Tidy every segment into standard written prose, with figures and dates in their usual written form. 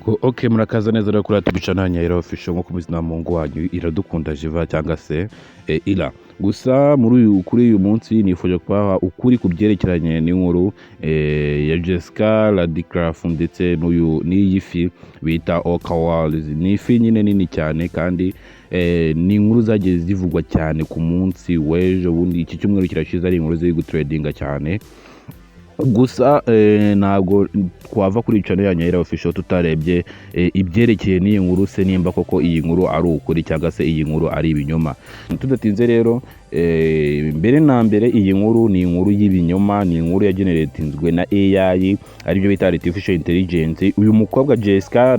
Ok, murakaza neza rero kuri tubica Ira Official, nkuko muzi na mungu wanyu Iradukunda Jiva cyangwa se Ira. Gusa muri uyu kuri uyu munsi nifuje kubaha ukuri ku byerekeranye n'inkuru ya Jessica Radcliffe ndetse n'uyu n'iyi fi bita Orca Whales. Ni ifi nyine nini cyane kandi ni inkuru zagiye zivugwa cyane ku munsi w'ejo bundi. Iki cyumweru kirashize ari inkuru ziri gutrendinga cyane. Gusa ntabwo twava kuri channel yanyu Ira Official tutarebye ibyerekeye n'iyi nkuru, se nimba koko iyi nkuru ari ukuri cyangwa se iyi nkuru ari ibinyoma. Tudatinze rero, mbere na mbere iyi nkuru ni inkuru y'ibinyoma, ni inkuru yageneratinzwe na AI, aribyo bita artificial intelligence. Uyu mukobwa Jessica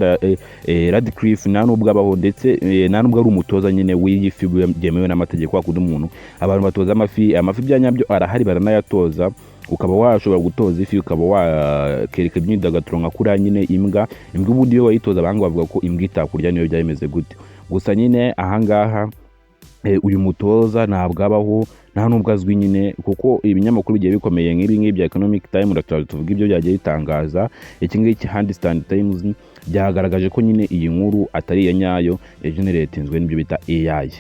Radcliffe nta nubwo abaho, ndetse nta nubwo ari umutoza nyine w'iyi fi byemewe n'amategeko. Wakunda umuntu, abantu batoza amafi, amafi bya nyabyo arahari, baranayatoza. Ukaba washobora gutoza ifi, ukaba wakereka imyidagaduro nka kuriya nyine imbwa. Imbwa ubundi iyo wayitoza, abahanga bavuga ko imbwa itakurya niyo byaba bimeze gute. Gusa nyine ahangaha uyu mutoza ntabwo abaho, nta nubwo azwi nyine, kuko ibinyamakuru bigiye bikomeye nk'ibi ngibi bya Economic Time, turaza tuvuga ibyo byagiye bitangaza, iki ngiki Hindustan Times, byagaragaje ko nyine iyi nkuru atari iya nyayo, yageneratinzwe n'ibyo bita AI,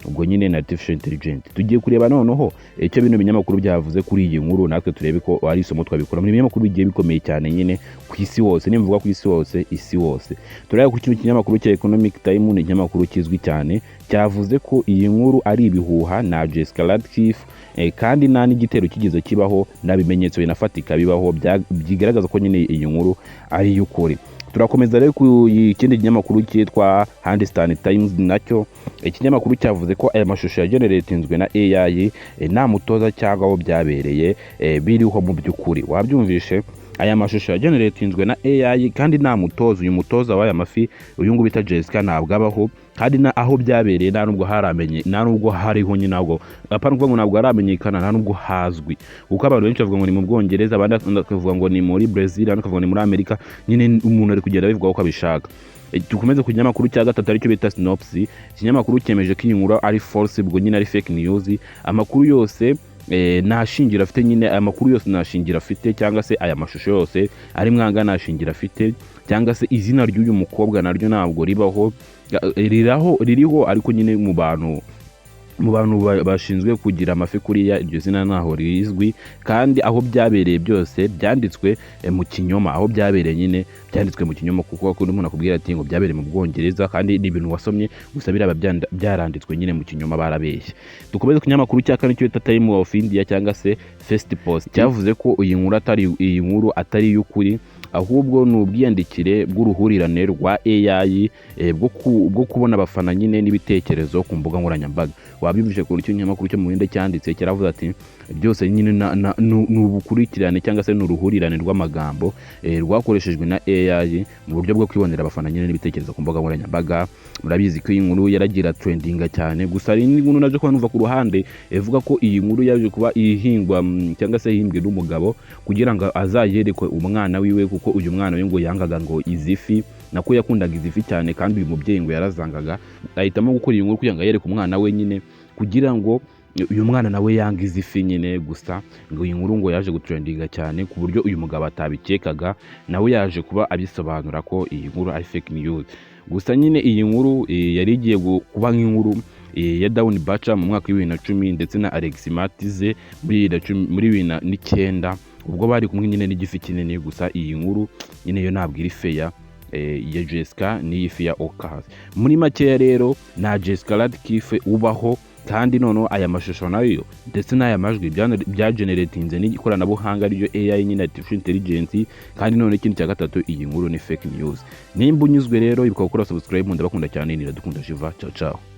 ubwo nyine na artificial intelligence. Tugiye kureba noneho icyo bino binyamakuru byavuze kuri iyi nkuru, natwe turebe ko ari isomo twabikura mu binyamakuru bigiye bikomeye cyane nyine ku isi hose. Nimvuga ku isi hose, isi hose, tureba ku kino kinyamakuru cya Economic Time. Ni ikinyamakuru kizwi cyane, cyavuze ko iyi nkuru ari ibihuha na Jessica Radcliffe, kandi nta n'igitero kigeze kibaho, nta bimenyetso binafatika bibaho bigaragaza ko nyine iyi nkuru ari iy'ukuri. Turakomeza rero ku kindi kinyamakuru cyitwa Hindustan Times. Nacyo ikinyamakuru cyavuze ko aya mashusho yageneratinzwe na AI, nta mutoza cyangwa aho byabereye biriho mu by'ukuri. Wabyumvishe, aya mashusho yageneratinzwe na AI kandi nta mutoza. Uyu mutoza w'aya mafi, uyu nguyu bita Jessica, ntabwo abaho, kandi na aho byabereye nta nubwo haramenye, nta nubwo hariho nyine. Ntabwo apana kuvuga ngo ntabwo haramenyekana, nta nubwo hazwi, kuko abantu benshi bavuga ngo ni mu Bwongereza, abandi bakavuga ngo ni muri Brazil, abandi bakavuga ngo ni muri Amerika. Nyine umuntu ari kugenda abivuga uko abishaka. Dukomeze ku kinyamakuru cya gatatu, aricyo bita Synopsis. Ikinyamakuru cyemeje ko iyi nkuru ari false, ubwo nyine ari fake news. Amakuru yose nta shingiro afite nyine, aya makuru yose nta shingiro afite, cyangwa se aya mashusho yose ari mwanga nta shingiro afite, cyangwa se izina ry'uyu mukobwa naryo ntabwo ribaho. Riraho, ririho, ariko nyine mu bantu bashinzwe kugira amafi kuriya, iryo zina ntaho rizwi. Kandi aho byabereye byose byanditswe mu kinyoma. Aho byabereye nyine byanditswe mu kinyoma, kuko akunda umuntu akubwira ati ngo byabereye mu Bwongereza, kandi ni ibintu wasomye gusa, biraba byaranditswe nyine mu kinyoma, barabeshye. Dukomeze ku kinyamakuru cya kane cyo bita Time of India cyangwa se First Post. Cyavuze ko iyi nkuru atari iy'ukuri, ahubwo ni ubwiyandikire bw'uruhurirane rwa AI bwo kubona abafana nyine n'ibitekerezo ku mbuga nkoranyambaga. Wabyumvise ku icyo kinyamakuru cyo mu Buhinde cyanditse, kiravuze ati byose nyine ni ubukurikirane cyangwa se ni uruhurirane rw'amagambo rwakoreshejwe na AI mu buryo bwo kwibonera abafana nyine n'ibitekerezo ku mbuga nkoranyambaga. Murabizi ko iyi nkuru yaragira trendinga cyane. Gusa hari indi nkuru naje kuba numva ku ruhande ivuga ko iyi nkuru yaje kuba ihingwa cyangwa se ihimbwe n'umugabo kugira ngo azayerekwe umwana wiwe, kuko uyu mwana we ngo yangaga ngo izi fi, nako yakundaga izi fi cyane, kandi uyu mubyeyi ngo yarazangaga. Ahitamo gukora iyi nkuru kugira ngo ayereke umwana we nyine, kugira ngo uyu mwana nawe yanga izi fi nyine. Gusa ngo iyi nkuru ngo yaje gutrendinga cyane ku buryo uyu mugabo atabikekaga, nawe yaje kuba abisobanura ko iyi nkuru ari fake news. Gusa nyine iyi nkuru yari igiye kuba nk'inkuru ya Dawn Butcher mu mwaka wa 2010 ndetse na Alex Matize muri 2010, muri 2009, ubwo bari kumwe nyine n'igifi kinini. Gusa iyi nkuru nyine yo ntabwo iri fair, ya Jessica n'iyi fi ya Orcas. Muri makeya rero, nta Jessica Radcliffe ubaho, kandi noneho aya mashusho nayo ndetse n'aya majwi byageneratinze n'ikoranabuhanga ryo AI nyine, artificial intelligence. Kandi none ikindi cya gatatu, iyi nkuru ni fake news. Nimba unyuzwe rero, ibuka gukora subscribe. Ndabakunda cyane, Iradukunda Jiva. Ciao ciao.